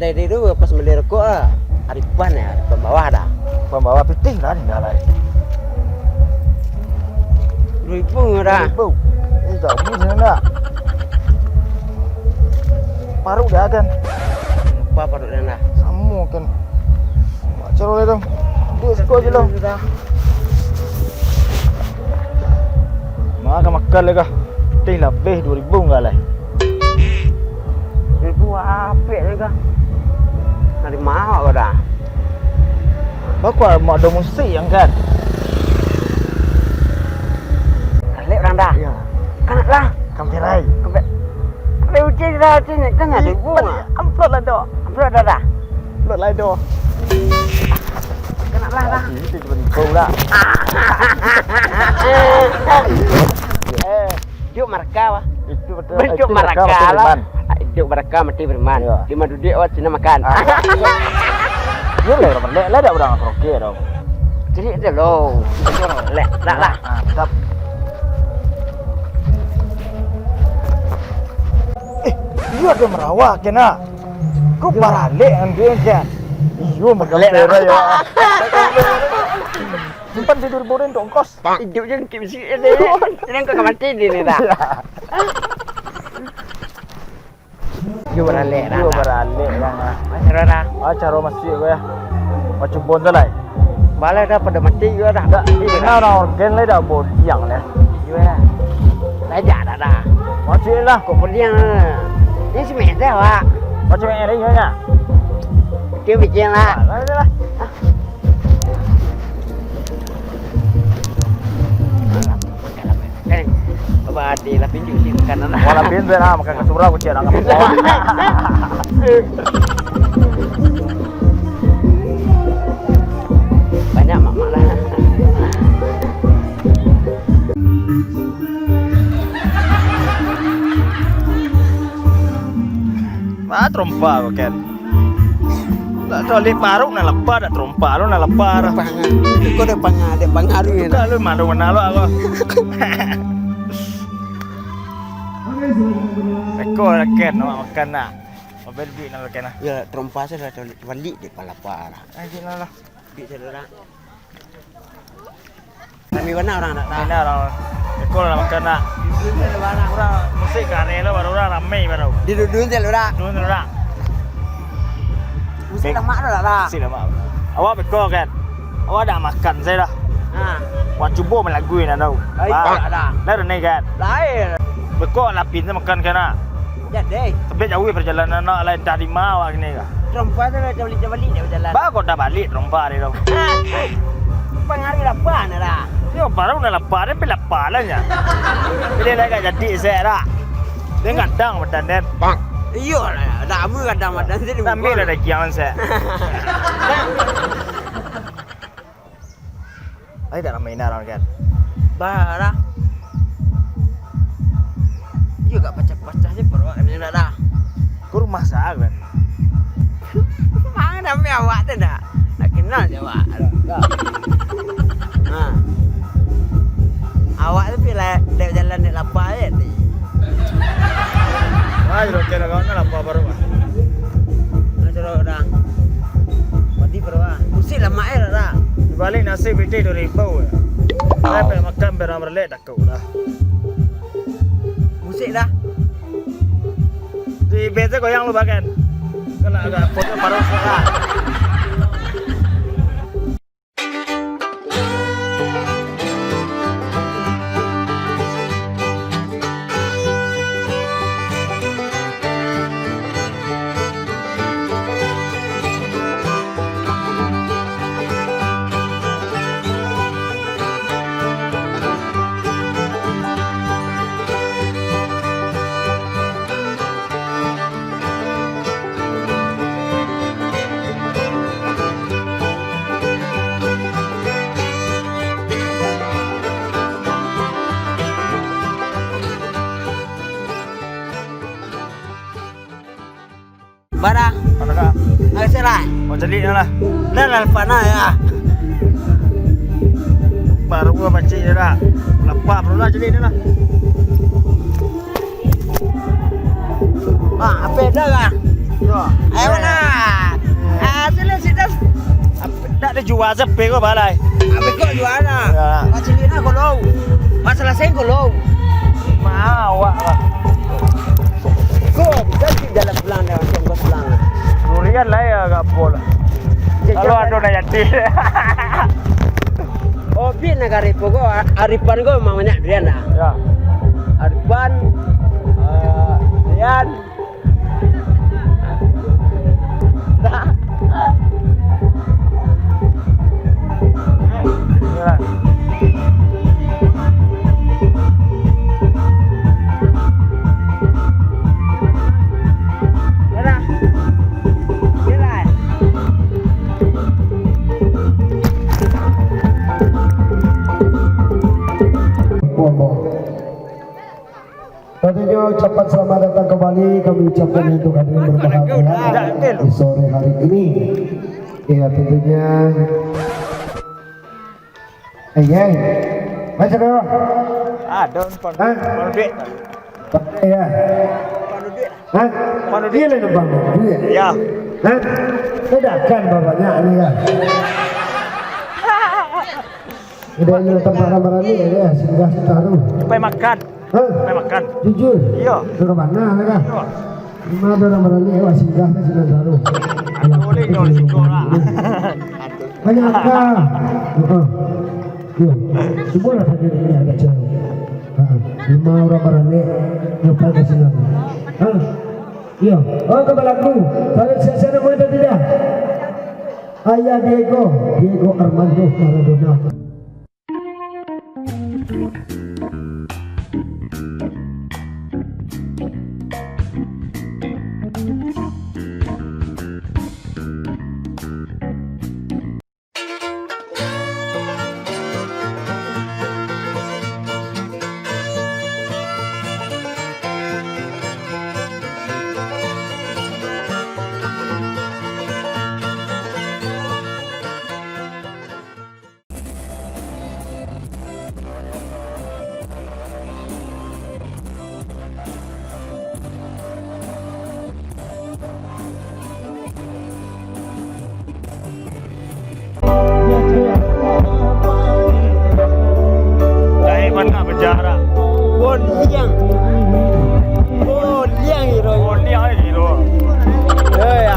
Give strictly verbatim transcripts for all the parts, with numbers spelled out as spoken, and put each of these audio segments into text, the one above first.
Tadi tu pas bali rokok ah. Aripan ya, aripan bawah dah. Aripan bawah pitih lah ni dah lai. Duo ribu dah. Duo ribu. Eh, jauh ni dah. Paruk dah kan. Lupa paruk dah. Samo kan. Caro lai tu. Duduak siko je lah. Makan, makan lai kah. Teh labih duo ribu enggak lai. Duo ribu apek lai kah. Dari ma awak ko dah? Baku mak do musik yang kan. Kalek urang dah. Iya. Kanak lah. Kamperai. Kampe-, kampe ucil dah, ucil ni kan ada bunga. Amplop lah, Dok. Amplop dah dah. Amplop lah, Dok. Kanak lah dah. Ini tu cuma kau lah. Eh, Juk maraka, wah. Itu betul. Bentuk itu maraka maraka mati lah. Preman. Juk maraka mati preman. Iya. Di madudik awak cina makan. Ah. Iya lah, orang lek lah, dak urang karaoke dong. Jadi itu lo. Lek, nak lah. Ah, mantap. Eh, iya ada marawa kena. Kau baralek kan dia kan? Iyo, makan Lek lah. Pera ya. Simpan tidur boring dong kos. Iduik je ngikip bisi. Ini kau ka mati ni, ni dah. Iyo baralek dah. Iyo baralek dah. Macam mana? Ah, caro masih ko ya. Macam bon tu lai. Balai dah pada mati juga dah. Dah, ini dah orang organ lai dah bodiang lai. Iyo dah. Lajak dah dah. Macam lah. Kok bodiang lah. Ini si meja, Wak. Macam mana ini nya? Dia bikin lah. Ah, lah, lah, lah. Eh, apa ada lah pinjau sih makanan lah. Wala pinjau lah, makan ka surau, kuciak nak makan bawah. Banyak mamak lah. Ah, trompa ko kan. Dak toleh paruk nan lapar, dak trompa lo nan lapar. Panga. Iko dek panga, dek pangaruh ni. Kalau malu mana lo aku. Iko lah kan, nak makan nak. Mobil duit nak makan lah. Ya, trompa saya dah toleh balik dek palapar. Ayo lah. Duit saya dah. Rami bana urang dak? Bana urang. Iko lah makan nak. Urang musik kareh lo, baru urang rami baru. Di duduan je lo dak? Duduan je lo dak? Musik lamak tu dak lah? Musik lamak. Awak beko kan? Awak dak makan sajo lah. Ha. Wak cubo malagu nan tau. Ai, dak ado. Lah ni kan? Lain. Beko lah pintu makan kan nak? Jadi. Tapi jauah perjalanan nak, lah entah di ma awak kini kah? Trompa tu lah, dah balik, dah balik, dah bajalan. Ba kok dah balik trompa dia tu? Ah, pangaruh lapar ni dah. Yo, baru nak lapar, dia pun lapar lah nya. Jadi lah agak jadi sek dah. Dia gadang badan dia. Iyo lah, dah lama gadang badan dia. Ambil lah dagiang sek. Ai, dak ramai indak urang kan? Bah lah. Iyo, agak pacah-pacah je paruak ni dak dah. Ko rumah sa kan? Manga namo awak tu dak? Nak kenal je awak. Ha. Awak tu pi lah dek jalan dek lapar je ti. Wah, iro kira kawan lah, apa baru, ah? Nah, coro dah. Padi baru, ah. Musik lah, mak, eh, dah. Di balik nasi piti dua ribu, ya. Wow. Saya pengen makan, berang berlek, dah kau dah. Musik dah. Di base goyang lu bahkan. Kalau agak foto baru suka. Bara? Mana kak? Agak serai. Oh, celik lah. Dah lah, lapar nah, ya. Baru gua pacik je dah. Lapar baru lah celik ni lah. Ah, apa dah lah? Yo. Ayo lah. Ah, sini, sini. Ndak dijua sape ko balai. Abih ko juara. Yo. Masalah sing kalau. Mawak lah. Ko bisa di jalan pulang dah, macam ko pulang. Durian lah ya, agak pol. Kalau ado nak jadi. Obi nagari pokok Aripan ko memang banyak durian lah. Ya. Aripan, eh, durian. Tentunya ucapan selamat datang kembali kami ucapkan untuk hadirin berbahagia di sore hari ini. Ya, tentunya. Eh, ya. Macam mana? Ada numpang. Hah? Numpang duit. Ya. Hah? Numpang duit. Iya lah numpang duit. Ya. Hah? Sedangkan bapaknya ni ya. Udah ini tempat barani ya, singgah taruh. Pai makan. Hah? Pai makan. Jujur? Iyo. Ke mana lah kah? Iyo. Mana ada orang barani, wah, singgah ke sini taruh. Aduh, boleh nyo risiko lah. Banyak kah? Heeh. Yo. Semua lah tadi ini ada cewek. Ha, lima orang barani, nyopai ke sini. Ha? Iyo. Oh, ke balaku. Kalau siapa-siapa nama itu tidak? Ayah Diego, Diego Armando Maradona. Dari mana berjarak? Boliang. Boliang, Iro. Boliang, Iro. Ya, ya.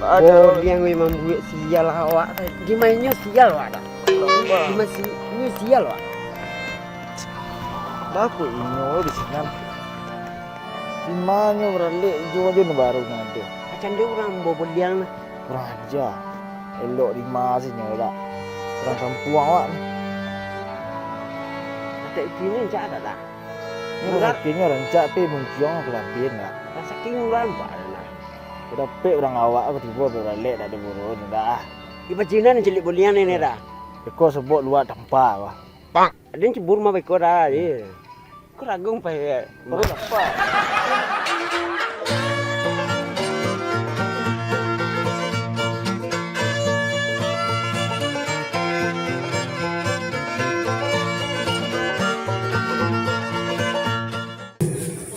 Aduh. Boliang memang buek sial awak. Di mainyo sial awak dah. Di mainyo sial awak. Baa kok inyo di sinan? Di ma nyo baralek, jo jo nan baru nyo ado. Macam dia urang boliang lah. Kurang aja. Elok di ma sinyo dak. Urang kampuang awak ni. Atak itu ni cak dak dah. Ni rasakinnyo rancak, tapi muncuang kalabian, nak. Rasaki urang, Pak, nah. Dapek urang awak, tibo baralek, dak ado burun, dah. Di bajinan caliak boliang ni, ni, dah. Iko sabab luak tampa, bah. Pak. Ado nan cibur mah beko, dah, ye. Ko ragung, Pak, ye. Baru lapar.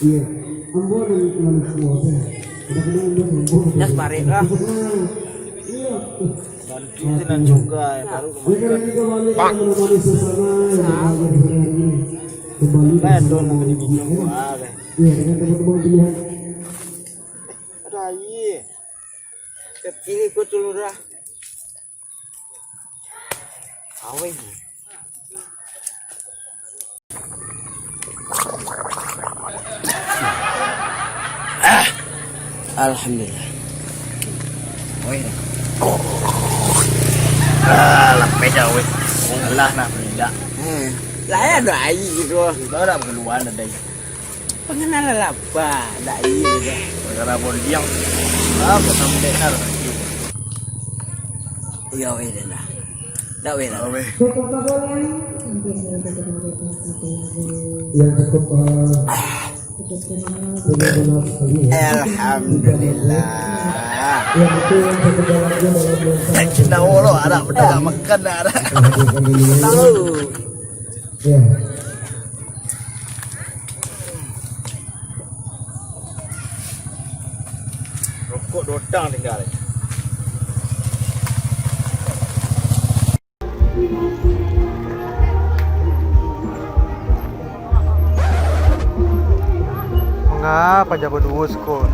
Iya. Ambo nan manusia teh. Kadang-kadang ambo sombong. Jas parit lah. Iya. Bantu sinan juga, ya, baru rumah. Pak. Kembali. Kan, dong, mau dipinjam gua, kan. Iya, dengan teman-teman pilihan. Ada air. Kecil ikut dulu dah. Awet. Ah, alhamdulillah. Oi. Ah, lapeh dah, weh. Alah, nak meledak. Hmm. Lah, ya, ada air gitu. Sudah dah keluar dah, dai. Pengenalan apa? Dak iya dah. Gara boliang. Apa sampai har? Iya, weh, dah lah. Dak weh lah. Weh. Yang cukup, eh, benar-benar sekali, ya. Alhamdulillah. Yang itu yang satu lagi dalam yang sangat cinta Allah, ada betul tak makan dah, ada. Kita hadirkan dulu. Tahu. Ya. Rokok dotang tinggal. Manga paja baduo siko?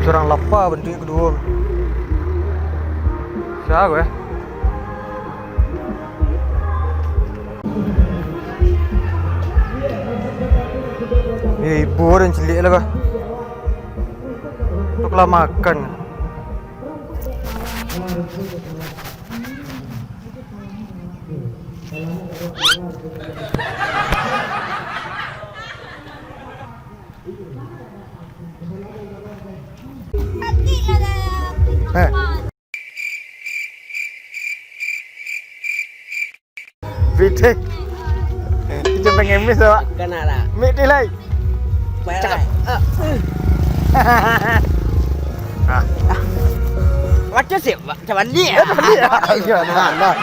Surang lapa bantuak kaduo. Sia ko, eh? Eh, ibu ada cilik lah kah? Tu lah makan. Eh. Bidek. Itu pengemis, Pak. Kena lah. Mik di lai. Payah lah. Cakap. Ah. Ah. Macam sih, Pak. Macam ni. Macam ni. Iya, nah, nah.